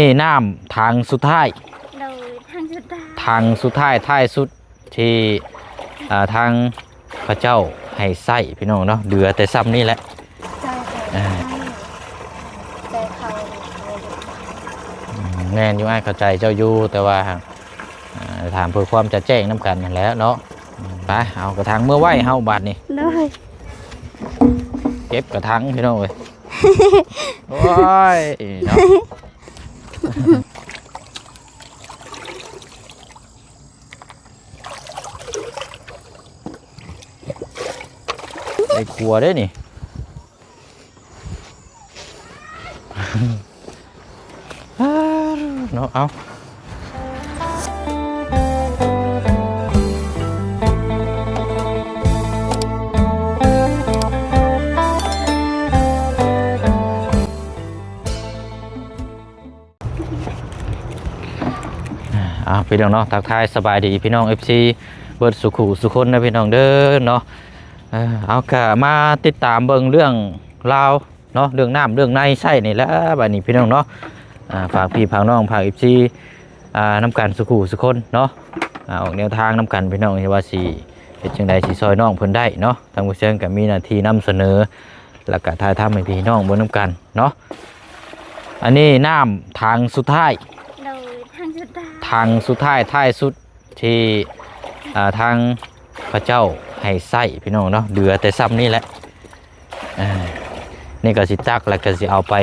ນີ້ນ້ຳຖັງສຸດທ້າຍ ໂດຍ ຖັງສຸດທ້າຍ ຖັງສຸດທ້າຍ ທ້າຍສຸດທີ່ ອ່າ ທາງເຂົາເຈົ້າໃຫ້ໃຊ້ ພີ່ນ້ອງເນາະ ເຫຼືອແຕ່ຊ່ຳນີ້ແຫຼະ ໃຊ່ ໃຫ້ ແຕ່ເຂົາ ອືມ ແມ່ນຢູ່ ອ້າຍເຂົ້າໃຈເຈົ້າຢູ່ ແຕ່ວ່າ ອ່າ ຖາມເພື່ອຄວາມຈະແຈ້ງນຳກັນຫັ້ນແຫຼະເນາະ ໄປ ເອົາກະຖັງເມືອໄວ້ເຮົາບາດນີ້ ໂດຍ ເກັບກະຖັງ ພີ່ນ້ອງເອີຍ ໂອ້ຍ ເນາະ ໄດ້ຄົວເດ້ນີ້ ເນາະ ເອົາ ອ່າ ເອົາ ພີ່ນ້ອງເນາະ ທັກທາຍສະບາຍດີພີ່ນ້ອງ ເອັຟຊີ ເບິດສູ່ຄູ່ສູ່ຄົນເດີພີ່ນ້ອງເດີເນາະ ເອີ ເອົາ ກະມາຕິດຕາມເບິ່ງເລື່ອງລາວເນາະ ເລື່ອງນ້ຳເລື່ອງໃນໃຊ້ນີ້ແຫຼະ ບາດນີ້ພີ່ນ້ອງເນາະ ອ່າ ຝາກພີ່ຝາກນ້ອງ ຝາກ ເອັຟຊີ ອ່າ ນຳກັນສູ່ຄູ່ສູ່ຄົນເນາະ ອ່າ ອອກແນວທາງນຳກັນພີ່ນ້ອງ ທີ່ວ່າຊິເຮັດຈັ່ງໃດຊິຊ່ອຍນ້ອງເພິ່ນໄດ້ເນາະ ທາງບໍ່ເຊີງກະມີໜ້າທີ່ນຳສະເໜີ ແລ້ວກະຖ່າຍທຳໃຫ້ພີ່ນ້ອງເບິ່ງນຳກັນເນາະ ອັນນີ້ນ້ຳຖັງສຸດທ້າຍ ໂດຍ ຖັງສຸດທ້າຍ ຖັງສຸດທ້າຍ ທ້າຍສຸດທີ່ ອ່າ ທາງເຂົາເຈົ້າໃຫ້ໃຊ້ ພີ່ນ້ອງເນາະ ເຫຼືອແຕ່ຊ່ຳນີ້ແຫຼະ ອ່າ ນີ້ກະຊິຕັກ ແລ້ວກະຊິເອົາໄປ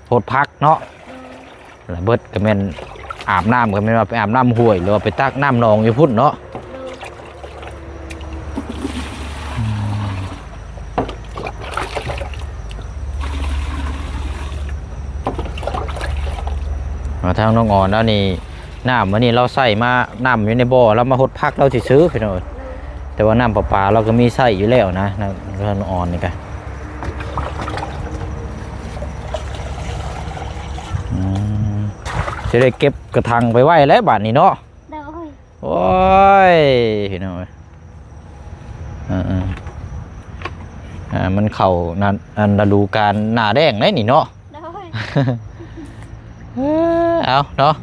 ໂພດຜັກເນາະ ລະເບິດກະແມ່ນອາບນ້ຳ ກະແມ່ນວ່າໄປອາບນ້ຳຫ້ວຍ ຫຼືວ່າໄປຕັກນ້ຳໜອງຢູ່ພຸ້ນເນາະ ມາທາງນ້ອງອອນແລ້ວນີ້ ນ້ຳມື້ນີ້ລາວໃຊ້ມາ ນ້ຳຢູ່ໃນບໍ່ ລາວມາຫົດຜັກລາວຊື່ໆ ພີ່ນ້ອງເອີຍ ແຕ່ວ່ານ້ຳປະປາລາວກະມີໃຊ້ຢູ່ແລ້ວນະ ນ້ອງອອນນີ້ກະ ອືມ ຊິໄດ້ເກັບກະຖັງໄປໄວ້ແລ້ວບາດນີ້ເນາະ ໂດຍ ໂອ້ຍ ພີ່ນ້ອງເອີຍ ເອີໆ ອ່າ ມັນເຂົ້ານັ້ນ ອັນ ລະດູການໜ້າແລ້ງໄດ໋ນີ້ເນາະ ໂດຍ ເອີ ເອົາເນາະ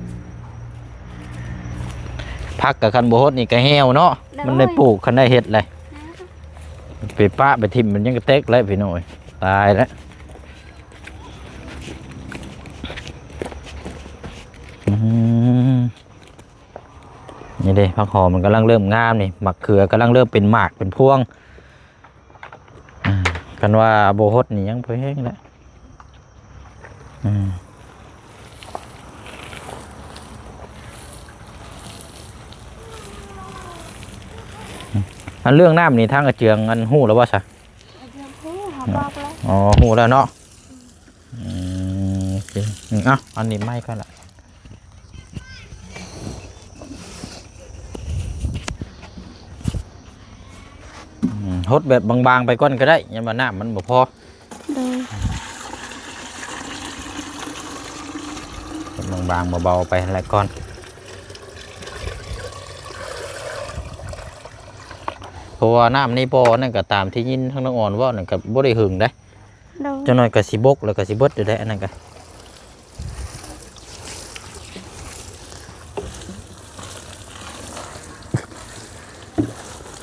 ຜັກກະຄັນບໍ່ຫົດນີ້ກະແຫ້ວເນາະ ໂດຍ ມັນໄດ້ປູກ ຄັນໄດ້ເຮັດແຫຼະ ແມ່ນ ໄປປະໄປຖິ້ມມັນຍັງກະແຕກແຫຼະ ພີ່ນ້ອງເອີຍ ຕາຍແລ້ວ ອືມ ນີ້ເດ້ ຜັກຫອມມັນກຳລັງເລີ່ມງາມນີ້ ໝາກເຂືອກຳລັງເລີ່ມເປັນໝາກເປັນພວງ ອ່າ ຄັນວ່າບໍ່ຫົດນີ້ຍັງພໍແຮງແຫຼະ ອືມ ອັນເລື່ອງນ້ຳນີ້ທາງອາເຈືອງ ອັນ ຮູ້ແລ້ວບໍ່ຊະ? ອາເຈືອງຮູ້ ເຮົາບອກແລ້ວ ອໍ ຮູ້ແລ້ວເນາະ ອືມ ອືມ ໂອເຄ ອືມ ເອົາ ອັນນີ້ໄມ້ກ່ອນລະ ອືມ ຫົດແບບບາງໆໄປກ່ອນກະໄດ້ ຢ້ານວ່ານ້ຳມັນບໍ່ພໍ ໂດຍ ຫົດບາງໆເບົາໆໄປຫັ້ນແຫຼະກ່ອນ ເພາະວ່ານ້ຳໃນບໍ່ນັ້ນກະຕາມທີ່ຍິນທາງນ້ອງອອນເວົ້ານັ້ນກະບໍ່ໄດ້ຫຶງເດ້ ໂດຍ ຈັກໜ້ອຍກະຊິບົກ ແລ້ວກະຊິເບິດຢູ່ໄດ໋ ອັນນັ້ນກະ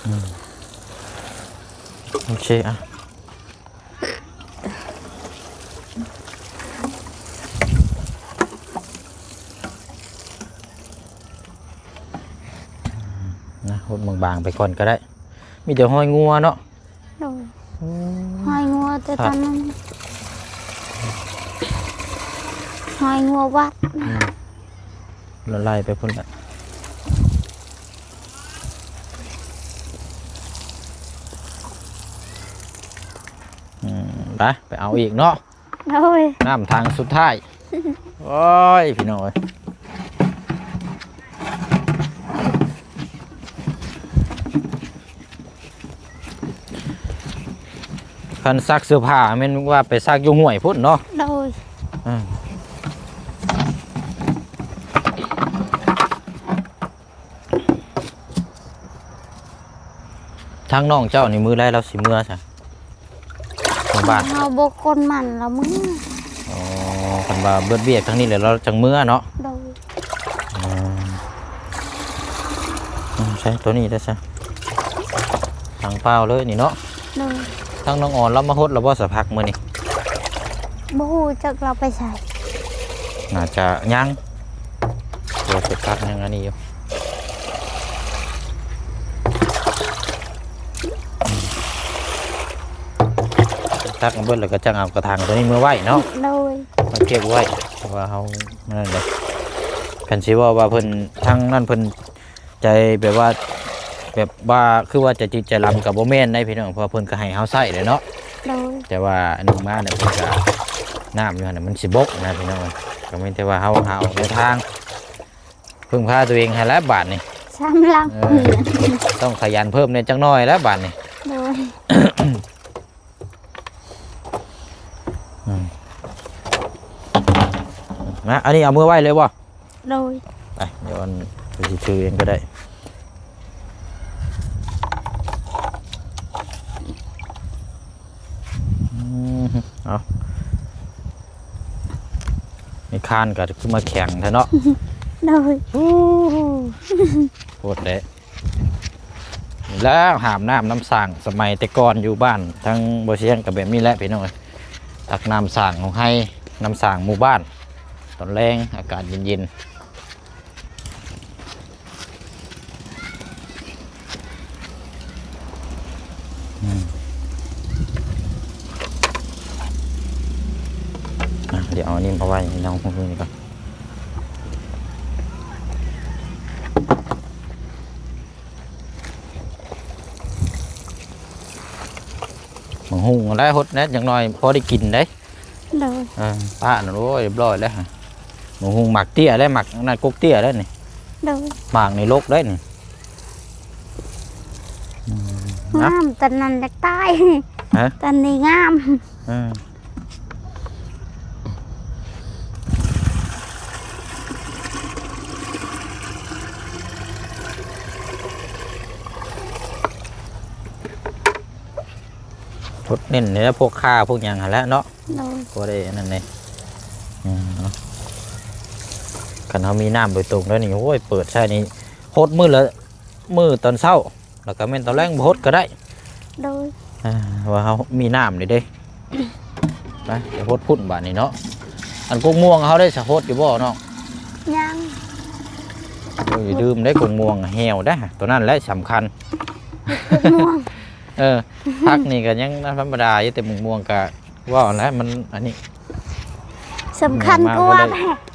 ອືມ ໂອເຄ ອ່ະ ນະ ຫົດບາງໆໄປກ່ອນກະໄດ້ ມີແຕ່ຮອຍງົວເນາະ ໂດຍ ໂອ້ ຮອຍງົວແຕ່ຕອນນັ້ນ ຮອຍງົວວັດ ອືມ ລະໄລ່ໄປພຸ້ນແຫຼະ ອືມ ໄປ ໄປເອົາອີກເນາະ ໂອ້ຍ ນ້ຳຖັງສຸດທ້າຍ ໂອ້ຍ ພີ່ນ້ອງເອີຍ ຄັນຊັກເສື້ອຜ້າແມ່ນວ່າໄປຊັກຢູ່ຫ້ວຍພຸ້ນເນາະ ໂດຍ ອ່າ ທາງນ້ອງເຈົ້ານີ້ມື້ໃດລາວຊິເມືອຊະ? ເມືອບ້ານ ເຮົາບໍ່ຄົນໝັ່ນລາວເມືອ ອໍ ຄັນວ່າເບິດວຽກທາງນີ້ແລ້ວ ລາວຈັ່ງເມືອເນາະ. ໂດຍ. ອືມ ອືມ ໃຊ້ໂຕນີ້ໄດ້ຊະ ຖັງເປົ່າເລີຍນີ້ເນາະ. ໂດຍ. ທາງນ້ອງອອນລາວມາຫົດແລ້ວບໍ່ສະຜັກມື້ນີ້? ບໍ່ຮູ້ຈັກລາວໄປໃສ. ໜ້າຈະຍັງ ເພາະວ່າສະຜັກຍັງອັນນີ້ຢູ່. ຕັກເອົາເບິດແລ້ວກໍຈັ່ງເອົາກະຖາງໂຕນີ້ເມືອໄວ້ເນາະ. ໂດຍ. ມາເກັບໄວ້ ເພາະວ່າເຮົານັ້ນແຫຼະ. ຄັນຊິເວົ້າວ່າເພິ່ນ ທາງນັ້ນເພິ່ນໃຈແບບວ່າ ແບບວ່າຄືວ່າໃຈຈິດໃຈລຳກໍບໍ່ແມ່ນໃດພີ່ນ້ອງ ເພາະວ່າເພິ່ນກໍໃຫ້ເຮົາໃຊ້ແຫຼະເນາະ. ໂດຍ. ແຕ່ວ່າໜຶ່ງມາແລ້ວເພິ່ນກໍ ນ້ຳຢູ່ຫັ້ນນະມັນຊິບົກນະພີ່ນ້ອງ. ກໍມີແຕ່ວ່າເຮົາຫາອອກເດີນທາງ ເພິ່ງພາຕົວເອງຫັ້ນແຫຼະບາດນີ້. ສາມຫຼັງ. ເອີ ຕ້ອງຂະຫຍັນເພີ່ມແດ່ຈັກໜ້ອຍແຫຼະບາດນີ້. ໂດຍ. ອືມ ມາ ອັນນີ້ເອົາເມືອໄວ້ເລີຍບໍ່? ໂດຍ. ໄປ ດຽວອັນ ຂ້ອຍຊິຖືເອງກໍໄດ້. ອືມ ເອົາ ນີ້ຄານກໍຄືມາແຂງແທ້ເນາະ. ໂດຍ. ໂອ້ ໂພດເດ້. ແລ້ວຫາບນ້ຳນຳສ້າງ ສະໄໝແຕ່ກ່ອນຢູ່ບ້ານທາງບໍ່ຊຽງກໍແບບນີ້ແຫຼະພີ່ນ້ອງເອີຍ. ຕັກນ້ຳສ້າງຂອງໄຮ່ ນ້ຳສ້າງໝູ່ບ້ານ ຕອນແລງອາກາດເຢັນໆ. ອືມ ອ່ະ ດຽວເອົາອັນນີ້ມາໄວ້ໃຫ້ນ້ອງເພິ່ນນີ້ກ່ອນ. ໝາກຫຸ່ງຫັ້ນແຫຼະ ຫົດແດ່ ຢ່າງໜ້ອຍພໍໄດ້ກິນເດ້. ໂດຍ. ເອີ ປ້ານັ້ນ ໂອ້ຍ ຮຽບຮ້ອຍແລ້ວ. ໝາກຫຸ່ງໝາກເຕ້ຍແລ້ວ ໝາກນັ້ນກົກເຕ້ຍແລ້ວນີ້. ໂດຍ. ໝາກນີ້ລົກໄດ້ນີ້. ອືມ ງາມ ຕອນນັ້ນຢາກຕາຍ. ຮະ? ຕອນນີ້ງາມ. ເອີ ຫົດເນັ້ນໃນພວກຂ່າພວກຫຍັງຫັ້ນແຫຼະເນາະ. ໂດຍ. ບໍ່ໄດ້ອັນນັ້ນເດ້. ອືມ ເນາະ ຄັນເຮົາມີນ້ຳໂດຍຕົງແລ້ວນີ້ ໂອ້ຍ ເປີດໃສ່ນີ້ ຫົດມື້ລະ ມື້ຕອນເຊົ້າ ແລ້ວກໍແມ່ນຕອນແລງບໍ່ຫົດກໍໄດ້. ໂດຍ. ອ່າ ວ່າເຮົາມີນ້ຳນີ້ເດ້. ໄປ ໄປຫົດພຸ້ນບາດນີ້ເນາະ. ອັນກົກມ່ວງເຮົາໄດ້ສະຫົດຢູ່ບໍ່ນ້ອງ? ຍັງ. ໂອ້ຍ ລືມໄດ້ ກົກມ່ວງແຫ້ວເດ້ ໂຕນັ້ນແຫຼະສຳຄັນ. ກົກມ່ວງ. ເອີ ຜັກນີ້ກໍຍັງທຳມະດາຢູ່ ແຕ່ໝາກມ່ວງກໍ ວ່າຫັ້ນແຫຼະ ມັນອັນນີ້ ສຳຄັນກວ່າ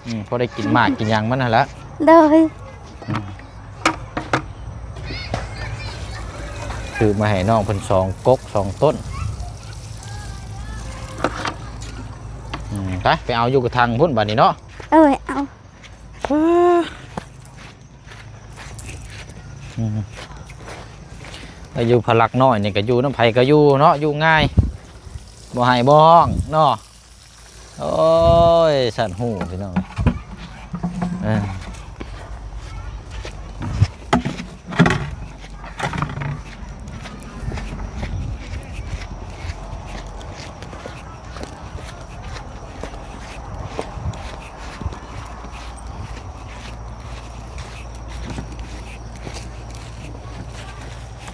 ອືມ ພໍໄດ້ກິນໝາກກິນຫຍັງມັນຫັ້ນແຫຼະ. ໂດຍ. ອືມ ຊື້ມາໃຫ້ນ້ອງເພິ່ນສອງກົກສອງຕົ້ນ. ອືມ ໄປ ໄປເອົາຢູ່ກະຖາງພຸ້ນບາດນີ້ເນາະ. ເອີ ເອົາ. ອືມ ແລ້ວຢູ່ພະລັກນ້ອຍນີ້ກໍຢູ່ນຳໃຜກໍຢູ່ເນາະ ຢູ່ງ່າຍ ບໍ່ໄຫ້ບໍ່ຮ້ອງເນາະ. ໂອ້ຍ ສັດຫູພີ່ນ້ອງ. ເອີ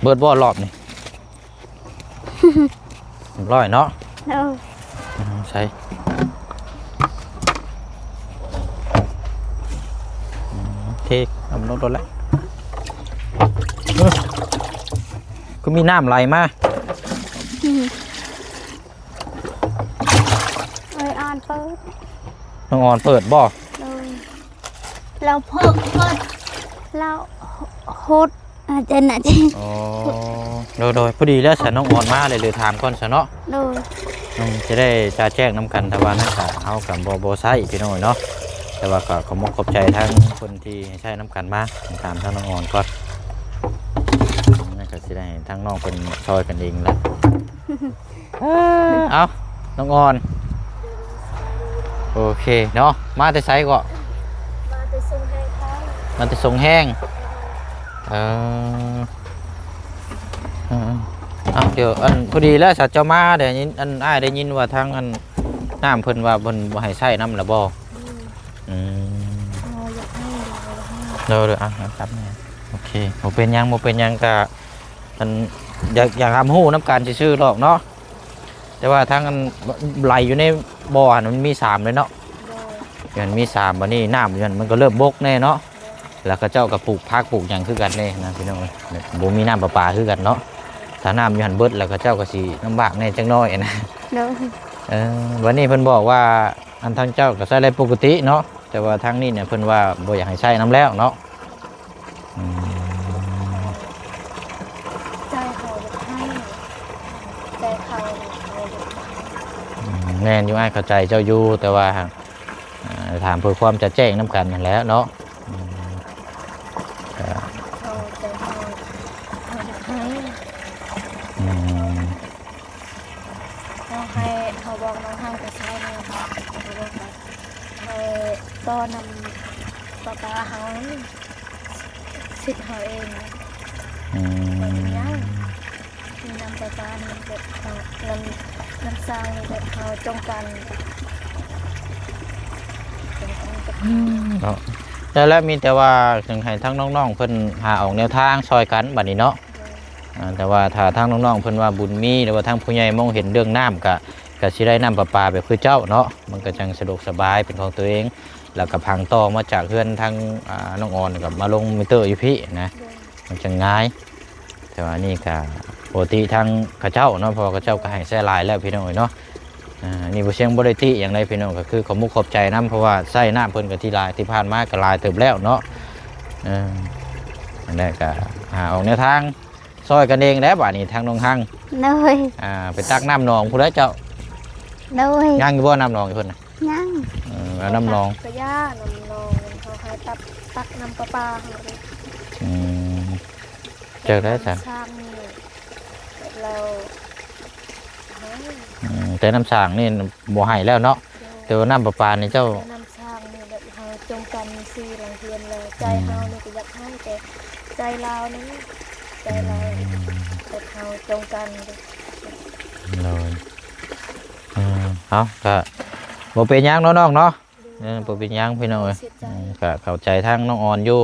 ເບິດບໍ່ລອບນີ້? ຮຽບຮ້ອຍເນາະ. ເອີ ອືມ ໃສ່ ອືມ ເທນ້ຳລົງໂດນແລ້ວ. ເອີ ຄືມີນ້ຳໄຫຼມາ. ອືມ ເອີຍ ອອນເປີດ ນ້ອງອອນເປີດບໍ່? ໂດຍ. ລາວເພິ່ງເປີດ ລາວຫົດ ອາຈານນະ. ອໍ ໂດຍໆ ພໍດີແລ້ວຊະ ນ້ອງອອນມາເລີຍ ເລີຍຖາມກ່ອນຊະເນາະ. ໂດຍ. ອືມ ຈະໄດ້ຈະແຈ້ງນຳກັນ ຖ້າວ່ານັ້ນກະເຮົາກະບໍ່ ບໍ່ໃຊ້ພີ່ນ້ອງເນາະ ແຕ່ວ່າກະຂອບມຸກຂອບໃຈທາງຄົນທີ່ໃຫ້ໃຊ້ນຳກັນມາ ຖາມທາງນ້ອງອອນກ່ອນ. ນັ້ນກະຊິໄດ້ໃຫ້ທາງນ້ອງເພິ່ນຊ່ອຍກັນເອງແຫຼະ. ເອີ ເອົາ ນ້ອງອອນ ໂອເຄເນາະ. ມາແຕ່ໃສເກາະ? ມາແຕ່ຊົງແຮງ. ເອີ ເອີ ເອົາ ດຽວ ອັນ ພໍດີແລ້ວ ສາວເຈົ້າມາ ໄດ້ຍິນ ອັນ ອ້າຍໄດ້ຍິນວ່າທາງ ອັນ ນ້ຳເພິ່ນວ່າເພິ່ນບໍ່ໃຫ້ໃຊ້ນຳລະບໍ່? ອືມ ອືມ ເອີ ຢາກໃຫ້ ຢາກໃຫ້ ໂດຍໆ ອ່ະ ຄັບ ໂອເຄ ບໍ່ເປັນຫຍັງ ບໍ່ເປັນຫຍັງ ກະ ອັນ ຢາກ ຢາກຮັບຮູ້ນຳກັນຊື່ໆດອກເນາະ. ແຕ່ວ່າທາງອັນ ໄຫຼຢູ່ໃນບໍ່ຫັ້ນມັນມີສາມເລີຍເນາະ. ໂດຍ ມັນມີສາມ ບາດນີ້ນ້ຳຢູ່ຫັ້ນມັນກໍເລີ່ມບົກແດ່ເນາະ. ແລ້ວເຂົາເຈົ້າກໍປູກຜັກປູກຫຍັງຄືກັນເດ້ນະພີ່ນ້ອງເອີຍ, ແບບບໍ່ມີນ້ຳປະປາຄືກັນເນາະ. ຖ້ານ້ຳຢູ່ຫັ້ນເບິດແລ້ວເຂົາເຈົ້າກໍຊິລຳບາກແດ່ຈັກໜ້ອຍນະ. ໂດຍ ເອີ ວັນນີ້ເພິ່ນບອກວ່າ ອັນທາງເຈົ້າກໍໃຊ້ໄດ້ປົກກະຕິເນາະ, ແຕ່ວ່າທາງນີ້ເນຍເພິ່ນວ່າບໍ່ຢາກໃຫ້ໃຊ້ນຳແລ້ວເນາະ. ອືມ ໃຈເຂົາຢາກໃຫ້ ໃຈເຂົາ ເຂົາຢາກໃຫ້. ອືມ ແມ່ນຢູ່ ອ້າຍເຂົ້າໃຈເຈົ້າຢູ່ ແຕ່ວ່າ ອ່າ ຖາມເພື່ອຄວາມຈະແຈ້ງນຳກັນຫັ້ນແຫຼະເນາະ. ອືມ ກໍ ເຂົາໃຈເຮົາ ເຮົາຢາກໃຫ້ ອືມ ເຮົາໃຫ້ ເຮົາບອກນ້ອງຮັງໄປໃຊ້ແດ່ ເຮົາບອກວ່າໃຫ້ຕໍ່ນຳປະປາເຮົາ ສິດເຮົາເອງ. ອືມ ບໍ່ເປັນຫຍັງ ມີນ້ຳປະປານີ້ແບບເຮົາ ນ້ຳ ນ້ຳສ້າງນີ້ແບບເຮົາຈົງກັນ ຈົງກັນກັບ ອືມ ເນາະ. ແລ້ວ ແລ້ວມີແຕ່ວ່າຢາກໃຫ້ທາງນ້ອງໆເພິ່ນຫາອອກແນວທາງຊ່ອຍກັນບັດນີ້ເນາະ. ໂດຍ ອ່າ ແຕ່ວ່າຖ້າທາງນ້ອງໆເພິ່ນວ່າບຸນມີ ຫຼືວ່າທາງຜູ້ໃຫຍ່ມອງເຫັນເລື່ອງນ້ຳ ກະ ກະຊິໄດ້ນ້ຳປະປາແບບຄືເຈົ້າເນາະ, ມັນກະຈັ່ງສະດວກສະບາຍເປັນຂອງຕົວເອງ. ແລ້ວກໍພັງຕໍ່ມາຈາກເຮືອນທາງ ອ່າ ນ້ອງອອນ ກໍມາລົງມິເຕີຢູ່ພີ້ນະ ໂດຍ ມັນຈັ່ງງ່າຍ. ແຕ່ວ່ານີ້ກໍປົກກະຕິທາງເຂົາເຈົ້າເນາະ, ເພາະວ່າເຂົາເຈົ້າກໍໃຫ້ໃຊ້ຫຼາຍແລ້ວພີ່ນ້ອງເອີຍເນາະ. ອ່າ ນີ້ບໍ່ຊຽງບໍ່ໄດ້ຕິຫຍັງໃດພີ່ນ້ອງ, ກໍຄືຂອບມຸກຂອບໃຈນຳ ເພາະວ່າໃຊ້ນ້ຳເພິ່ນກໍທີ່ຫຼາຍ ທີ່ຜ່ານມາກໍຫຼາຍເຕີບແລ້ວເນາະ. ເອີ ອັນໃດກໍຫາອອກແນວທາງ ຊ່ອຍກັນເອງແຫຼະບາດນີ້ທາງໜອງຮັງ. ໂດຍ ອ່າ ໄປຕັກນ້ຳໜອງພຸ້ນແຫຼະເຈົ້າ. ໂດຍ ຍັງຢູ່ບໍ່ນ້ຳໜອງຢູ່ພຸ້ນນະ? ຍັງ. ເອີ ເອົານ້ຳໜອງ ກະຢ່າ ນ້ຳໜອງເຂົາໃຫ້ຕັກ ຕັກນ້ຳປະປາເຮົາເດ້. ອືມ ເຈົ້າໄດ້ຊະ ນ້ຳສ້າງນີ້ແລ້ວ ອືມ ແຕ່ນ້ຳສ້າງນີ້ບໍ່ໃຫ້ແລ້ວເນາະ. ໂດຍ ແຕ່ວ່ານ້ຳປະປານີ້ເຈົ້າ ແຕ່ນ້ຳສ້າງນີ້ແບບເຮົາຈົງກັນຊື່ຫຼັງເຮືອນແລ້ວ ໃຈເຮົານີ້ກໍຢາກໃຫ້ ແຕ່ໃຈລາວນັ້ນ ໃຈລາວ ອືມ ແບບເຮົາຈົງກັນ. ໂດຍ ເອີ ເອົາ ກໍບໍ່ເປັນຫຍັງເນາະນ້ອງເນາະ. ໂດຍ ເອີ ບໍ່ເປັນຫຍັງພີ່ນ້ອງເອີຍ. ເອີ ກໍເຂົ້າໃຈທາງນ້ອງອອນຢູ່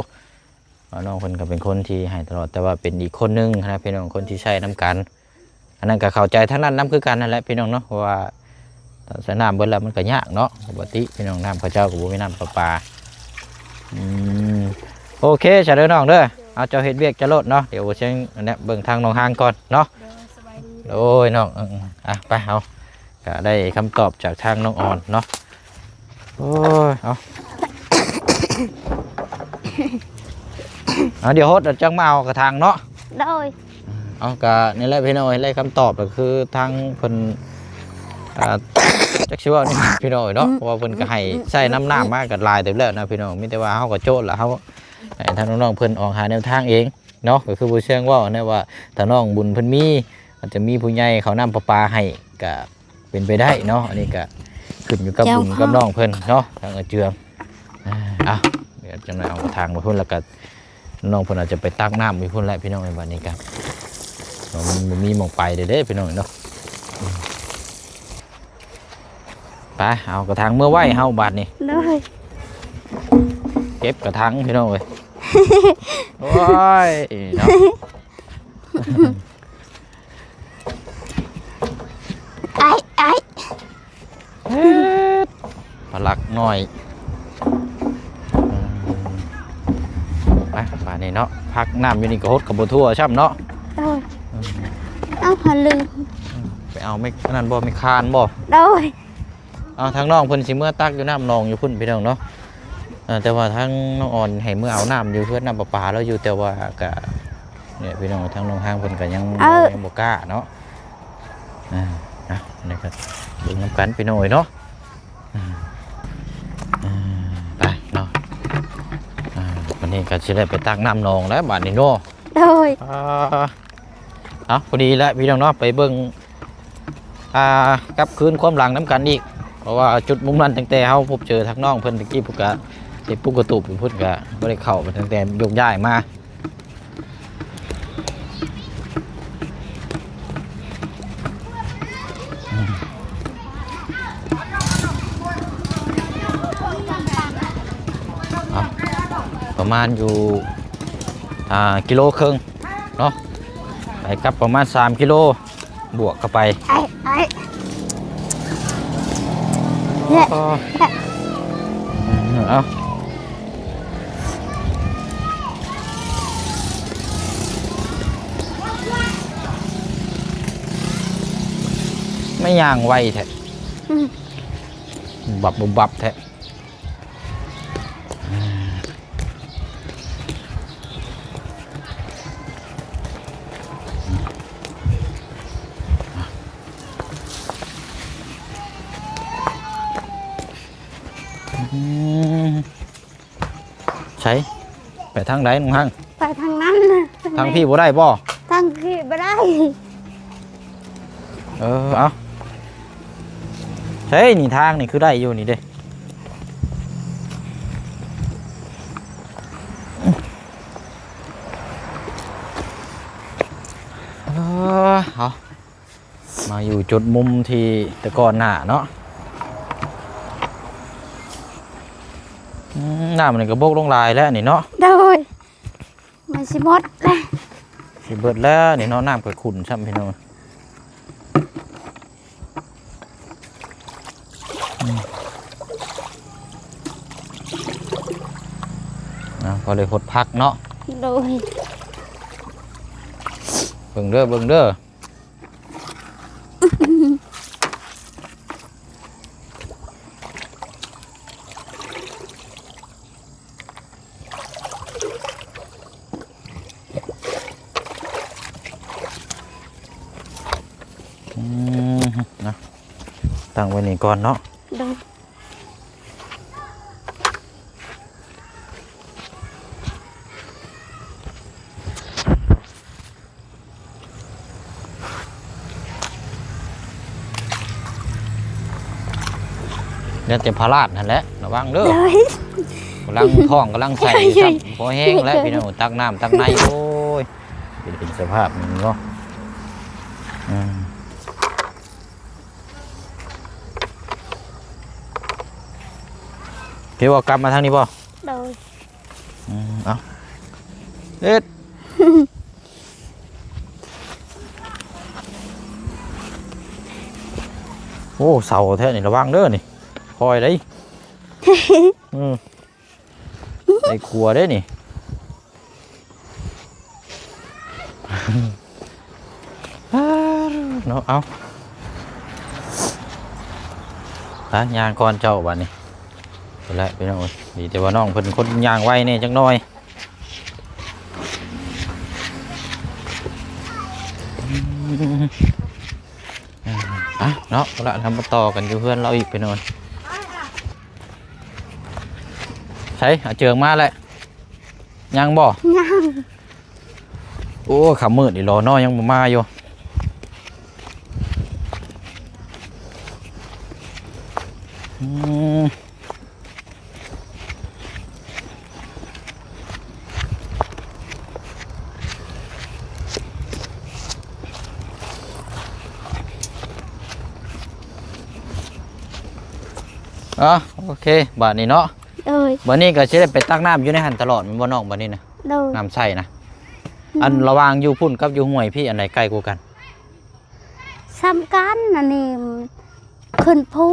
ວ່ານ້ອງເພິ່ນກໍເປັນຄົນທີ່ໃຫ້ຕະຫຼອດ ແຕ່ວ່າເປັນອີກຄົນໜຶ່ງນະພີ່ນ້ອງ ຄົນທີ່ໃຊ້ນຳກັນ. ອັນນັ້ນກໍເຂົ້າໃຈທາງນັ້ນນຳຄືກັນນັ້ນແຫຼະພີ່ນ້ອງເນາະ, ເພາະວ່າຖ້າໃຊ້ນ້ຳເບິດແລ້ວມັນກໍຍາກເນາະ. ປົກກະຕິພີ່ນ້ອງ ນ້ຳເຂົາເຈົ້າກໍບໍ່ມີນ້ຳປະປາ. ອືມ ໂອເຄຊະເດີນ້ອງເດີ. ໂດຍ ເອົາ ເຈົ້າເຮັດວຽກເຈົ້າໂລດເນາະ, ດຽວບໍ່ຊຽງອັນເນີ້ຍເບິ່ງທາງນ້ອງຮັງກ່ອນເນາະ. ໂດຍ ສະບາຍດີ. ໂອ້ຍນ້ອງ ເອີ ອ່ະ ໄປ ເຮົາກໍໄດ້ຄຳຕອບຈາກທາງນ້ອງອອນເນາະ. ໂອ້ຍ ເອົາ ເອົາ ດຽວຫົດແລ້ວຈັ່ງມາເອົາກະຖາງເນາະ. ໂດຍ ເອົາ ກະນີ້ແຫຼະພີ່ນ້ອງເອີຍ, ໄດ້ຄຳຕອບກໍຄືທາງເພິ່ນ ອ່າ ຈັກຊິເວົ້າແນວໃດພີ່ນ້ອງເອີຍເນາະ. ອືມ ເພາະວ່າເພິ່ນກໍໃຫ້ ອືມ ໃຊ້ນ້ຳ ອືມ ນ້ຳມາກໍຫຼາຍເຕີບແລ້ວນະພີ່ນ້ອງ, ມີແຕ່ວ່າເຮົາກໍໂຈະລະ ເຮົາໃຫ້ທາງນ້ອງໆເພິ່ນອອກຫາແນວທາງເອງເນາະ. ກໍຄືບໍ່ເຊີງເວົ້ານະວ່າ ຖ້ານ້ອງບຸນເພິ່ນມີ ອາດຈະມີຜູ້ໃຫຍ່ເຂົ້ານ້ຳປະປາໃຫ້ ກະ ເປັນໄປໄດ້ເນາະ. ອັນນີ້ກະຂຶ້ນຢູ່ກັບ ເຈົ້າ ບຸນກັບນ້ອງເພິ່ນເນາະ ທາງເອື້ອຍເຈືອງ. ອ່າ ເອົາ ດຽວຈັ່ງໃດເອົາກະຖາງໄປພຸ້ນ ແລ້ວກະນ້ອງເພິ່ນອາດຈະໄປຕັກນ້ຳຢູ່ພຸ້ນແຫຼະພີ່ນ້ອງເອີຍ. ບັດນີ້ກະ ມັນບໍ່ມີໝ່ອງໄປເດ້ ເດ້ພີ່ນ້ອງເນາະ. ໄປ ເອົາກະຖາງເມືອໄວ້ເຮົາບາດນີ້. ໂດຍ ເກັບກະຖາງພີ່ນ້ອງເອີຍ. ໂອ້ຍ ເນາະ. ໄອ້ ໄອ້ ເອີ ປາລັກນ້ອຍ. ໄປ ບາດນີ້ເນາະ, ພັກນ້ຳຢູ່ນີ້ກໍຫົດກໍບໍ່ທົ່ວຊ້ຳເນາະ. ໂດຍ ເອົາ ຫາລືມ ໄປເອົາໄມ້ອັນນັ້ນບໍ່ ໄມ້ຄານບໍ່? ໂດຍ ເອົາ ທາງນ້ອງເພິ່ນຊິເມືອຕັກຢູ່ນ້ຳໜອງຢູ່ພຸ້ນພີ່ນ້ອງເນາະ. ເອີ ແຕ່ວ່າທາງນ້ອງອອນໃຫ້ເມືອເອົານ້ຳຢູ່ເຮືອນ ນ້ຳປະປາລາວຢູ່, ແຕ່ວ່າກະ ນີ້ພີ່ນ້ອງ ທາງນ້ອງຮັງເພິ່ນກໍຍັງ ເອີ ຍັງບໍ່ກ້າເນາະ. ອ່າ ອ່ະ ນີ້ກໍເບິ່ງນຳກັນພີ່ນ້ອງເອີຍເນາະ. ອ່າ ອ່າ ໄປເນາະ. ອ່າ ບັດນີ້ກໍຊິໄດ້ໄປຕັກນ້ຳໜອງແລ້ວບາດນີ້ເນາະ. ໂດຍ ອ່າ ເອົາ ພໍດີແລ້ວພີ່ນ້ອງເນາະ, ໄປເບິ່ງ ອ່າ ກັບຄືນຄວາມຫຼັງນຳກັນອີກ, ເພາະວ່າຈຸດມຸມນັ້ນ ຕັ້ງແຕ່ເຮົາພົບເຈີທາງນ້ອງເພິ່ນຕະກີ້ ພຸ້ນກະເຮັດປຸກກະຕູບຢູ່ພຸ້ນ ກະບໍ່ໄດ້ເຂົ້າໄປ ຕັ້ງແຕ່ຍົກຍ້າຍມາ. ປະມານຢູ່ ອ່າ ກິໂລເຄິ່ງເນາະ ໄປກັບປະມານສາມກິໂລ ບວກເຂົ້າໄປ ໄອ້ ໄອ້ ເອີ ເອົາ ແມ່ຍ່າງໄວແທ້ ອືມ ບັບ ບັບ ບັບແທ້. ອືມ ໃສ ໄປທາງໃດນ້ອງຮັງ? ໄປທາງນັ້ນນະ ທາງພີ້ບໍ່ໄດ້ບໍ່? ທາງພີ້ບໍ່ໄດ້. ເອີ ເອົາ ໃສນີ້ ທາງນີ້ຄືໄດ້ຢູ່ນີ້ເດ້. ເອີ ເອົາ ມາຢູ່ຈຸດມຸມທີ່ແຕ່ກ່ອນໜ້າເນາະ. ອືມ ນ້ຳນີ້ກໍບົກລົງຫຼາຍແລ້ວນີ້ເນາະ. ໂດຍ. ມັນຊິໝົດແລ້ວ ຊິເບິດແລ້ວນີ້ເນາະ. ນ້ຳກໍຂຸ້ນຊ້ຳພີ່ນ້ອງ. ອືມ ເອົາ ພໍໄດ້ຫົດຜັກເນາະ. ໂດຍ. ເບິ່ງເດີ ເບິ່ງເດີ. ອືມ ນະ ຕັ້ງໄວ້ນີ້ກ່ອນເນາະ. ໂດຍ. ແລ້ວແຕ່ພະລາດຫັ້ນແຫຼະ ລະວັງເດີ. ໂດຍ. ກຳລັງທ້ອງກຳລັງໃສ່ຊ້ຳ ພໍແຮງແລ້ວພີ່ນ້ອງ. ຕັກນ້ຳຕັກໃນ ໂອ້ຍ ເປັນ ເປັນສະພາບນີ້ເນາະ. ອືມ ເກວ່າກັບມາທາງນີ້ບໍ່? ໂດຍ. ອືມ ເອົາ ເຮັດ ໂອ້ ເສົາແທ້ນີ້ ລະວັງເດີນີ້ ຄ່ອຍໄດ໋. ອືມ ໄດ້ຄົວເດ້ນີ້. ເນາະ ເອົາ ໄປຍ່າງກ່ອນເຈົ້າບາດນີ້. ພຸ້ນແຫຼະພີ່ນ້ອງເອີຍ ດີແຕ່ວ່ານ້ອງເພິ່ນຄົນຍ່າງໄວແດ່ຈັກໜ່ອຍ. ອືມ ອືມ ອະ ເນາະ ພຸ້ນລະ ເຮົາມາຕໍ່ກັນຢູ່ເຮືອນລາວອີກພີ່ນ້ອງເອີຍ. ໃສ ອາເຈີງມາແລ້ວ ຍັງບໍ່? ຍັງ. ໂອ້ ຄ່ຳມືດອີ່ຫຼໍເນາະ ຍັງບໍ່ມາຢູ່. ອືມ ອາ ໂອເຄ ບາດນີ້ເນາະ. ໂດຍ. ບາດນີ້ກໍຊິໄດ້ໄປຕັກນ້ຳຢູ່ໃນຫັ້ນຕະຫຼອດແມ່ນບໍ່ນ້ອງ ບາດນີ້ນະ? ໂດຍ. ນ້ຳໃຊ້ນະ. ອືມ. ອັນລະຫວ່າງຢູ່ພຸ້ນກັບຢູ່ຫ້ວຍພີ້ ອັນໃດໄກກວ່າກັນ? ສ່ຳກັນ ອັນນີ້ຂຶ້ນພູ.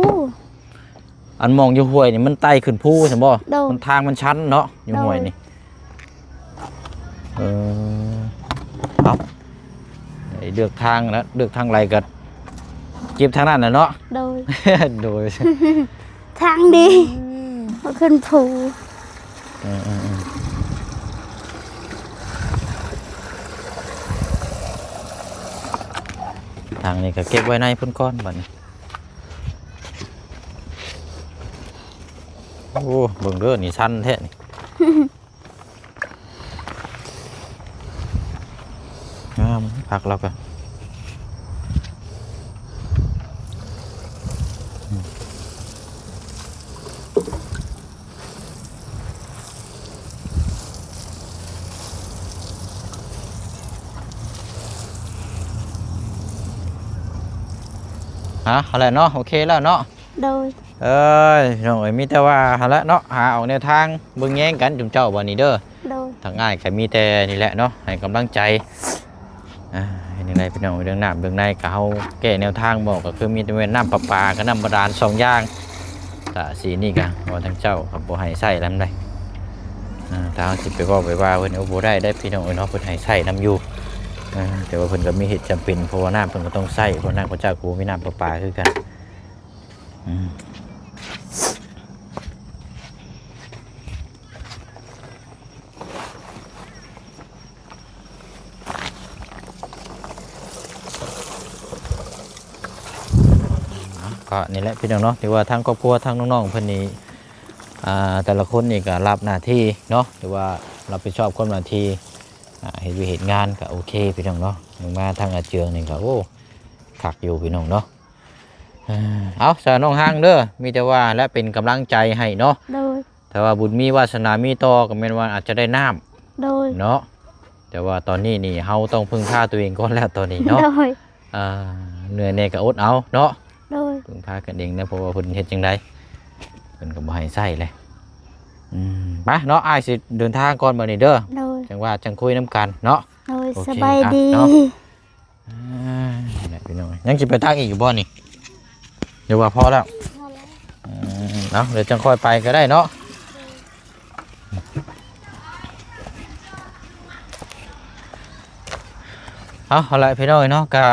ອັນໝ່ອງຢູ່ຫ້ວຍນີ້ມັນໄຕ່ຂຶ້ນພູຊັ້ນບໍ່? ໂດຍ. ມັນທາງມັນຊັນເນາະ ຢູ່ຫ້ວຍນີ້. ໂດຍ. ເອີ ເອົາ ເລືອກທາງແລ້ວ ເລືອກທາງໃດກໍເຈັບທາງນັ້ນແຫຼະເນາະ. ໂດຍ. ໂດຍ. ທາງດີ. ອືມ ບໍ່ຂຶ້ນພູ. ເອີໆໆ ທາງນີ້ກໍເກັບໄວ້ໃນພຸ້ນກ່ອນບາດນີ້. ໂອ້ ເບິ່ງເດີ ນີ້ຊັນແທ້ນີ້. ງາມ ຜັກລາວກໍ ອາ ເອົາແຫຼະເນາະ ໂອເຄແລ້ວເນາະ. ໂດຍ. ເອີຍ ພີ່ນ້ອງເອີຍ ມີແຕ່ວ່າຫັ້ນແຫຼະເນາະ ຫາອອກແນວທາງເບິ່ງແຍງກັນຈຸມເຈົ້າບັດນີ້ເດີ. ໂດຍ ທາງອ້າຍກໍມີແຕ່ນີ້ແຫຼະເນາະ ໃຫ້ກຳລັງໃຈ. ອ່າ ເຮັດຈັ່ງໃດພີ່ນ້ອງ ເລື່ອງນ້ຳເລື່ອງໃນກໍເຮົາແກ້ແນວທາງບໍ່ ກໍຄືມີແຕ່ແມ່ນນ້ຳປະປາກັບນ້ຳບາດານສອງຢ່າງ. ຖ້າສີນີ້ກໍວ່າທາງເຈົ້າກໍບໍ່ໃຫ້ໃຊ້ແລ້ວໃດ໋. ອ່າ ຖ້າເຮົາຊິໄປເວົ້າໄປວ່າເພິ່ນ ໂອ້ ບໍ່ໄດ້ເດ້ພີ່ນ້ອງເອີຍເນາະ ເພິ່ນໃຫ້ໃຊ້ນຳຢູ່. ອ່າ ແຕ່ວ່າເພິ່ນກໍມີເຫດຈຳເປັນ ເພາະວ່ານ້ຳເພິ່ນກໍຕ້ອງໃຊ້ ເພາະນ້ຳເຂົາເຈົ້າກໍບໍ່ມີນ້ຳປະປາຄືກັນ. ອືມ ກໍນີ້ແຫຼະພີ່ນ້ອງເນາະ ຖືວ່າທາງຄອບຄົວທາງນ້ອງໆເພິ່ນນີ້ ອ່າ ແຕ່ລະຄົນນີ້ກໍຮັບໜ້າທີ່ເນາະ ຖືວ່າຮັບຜິດຊອບຄວາມໜ້າທີ່ ອ່າ ເຮັດວຽກເຮັດງານກໍໂອເຄພີ່ນ້ອງເນາະ. ຍັງມາທາງອາເຈືອງນີ້ກໍ ໂອ້ ຄັກຢູ່ພີ່ນ້ອງເນາະ. ເອີ ເອົາ ສາວນ້ອງຮັງເດີ ມີແຕ່ວ່າ ແລະ ເປັນກຳລັງໃຈໃຫ້ເນາະ. ໂດຍ ຖ້າວ່າບຸນມີວາສະໜາມີຕໍ່ ກໍແມ່ນວ່າອາດຈະໄດ້ນ້ຳ. ໂດຍ ເນາະ ແຕ່ວ່າຕອນນີ້ນີ້ ເຮົາຕ້ອງເພິ່ງພາຕົວເອງກ່ອນແລ້ວຕອອນນີ້ເນາະ. ໂດຍ ອ່າ ເໜື່ອຍແດ່ກໍອົດເອົາເນາະ. ໂດຍ ເພິ່ງພາກັນເອງນະ ເພາະວ່າເພິ່ນເຮັດຈັ່ງໃດ ເພິ່ນກໍບໍ່ໃຫ້ໃຊ້ແຫຼະ. ອືມ ໄປເນາະ ອ້າຍຊິເດີນທາງກ່ອນບັດນີ້ເດີ. ໂດຍ ຈັ່ງວ່າຈັ່ງຄຸຍນຳກັນເນາະ. ໂດຍ ໂອເຄ ສະບາຍດີ ອ່ະ ເນາະ. ອ່າ ນີ້ແຫຼະພີ່ນ້ອງ ຍັງຊິໄປທາງອີກຢູ່ບໍ່ນີ້ ຫຼືວ່າພໍແລ້ວ? ພໍແລ້ວ. ອືມ ເອົາ ດຽວຈັ່ງຄ່ອຍໄປກໍໄດ້ເນາະ. ເອົາ ເອົາລະພີ່ນ້ອງເນາະ ກະ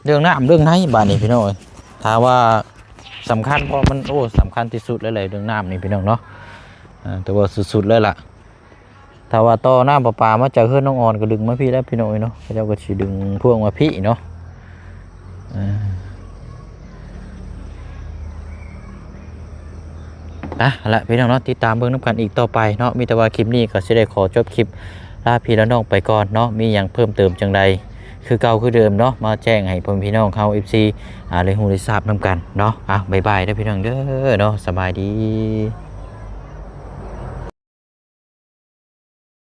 ເລື່ອງນ້ຳເລື່ອງໃນບາດນີ້ພີ່ນ້ອງເອີຍ ຖ້າວ່າສຳຄັນ ເພາະມັນ ໂອ້ ສຳຄັນທີ່ສຸດເລີຍແຫຼະເລື່ອງນ້ຳນີ້ພີ່ນ້ອງເນາະ. ອ່າ ແຕ່ວ່າສຸດໆເລີຍລະ ຖ້າວ່າຕໍ່ນ້ຳປະປາມາຈາກເຮືອນນ້ອງອອນກໍດຶງມາພີ້ແລ້ວພີ່ນ້ອງເອີຍເນາະ ເຂົາເຈົ້າກໍຊິດຶງພວງມາພີ້ເນາະ. ເອີ ອ່ະ ຫັ້ນລະພີ່ນ້ອງເນາະ ຕິດຕາມເບິ່ງນຳກັນອີກຕໍ່ໄປເນາະ. ມີແຕ່ວ່າຄລິບນີ້ກໍຊິໄດ້ຂໍຈົບຄລິບລາພີ່ລານ້ອງໄປກ່ອນເນາະ. ມີຫຍັງເພີ່ມເຕີມຈັ່ງໃດຄືເກົ່າຄືເດີມເນາະ ມາແຈ້ງໃຫ້ພໍ່ແມ່ພີ່ນ້ອງເຮົາ ເອັຟຊີ ອ່າ ໄດ້ຮູ້ໄດ້ຊາບນຳກັນເນາະ. ອ່ະ ບາຍບາຍເດີພີ່ນ້ອງເດີເນາະ ສະບາຍດີ.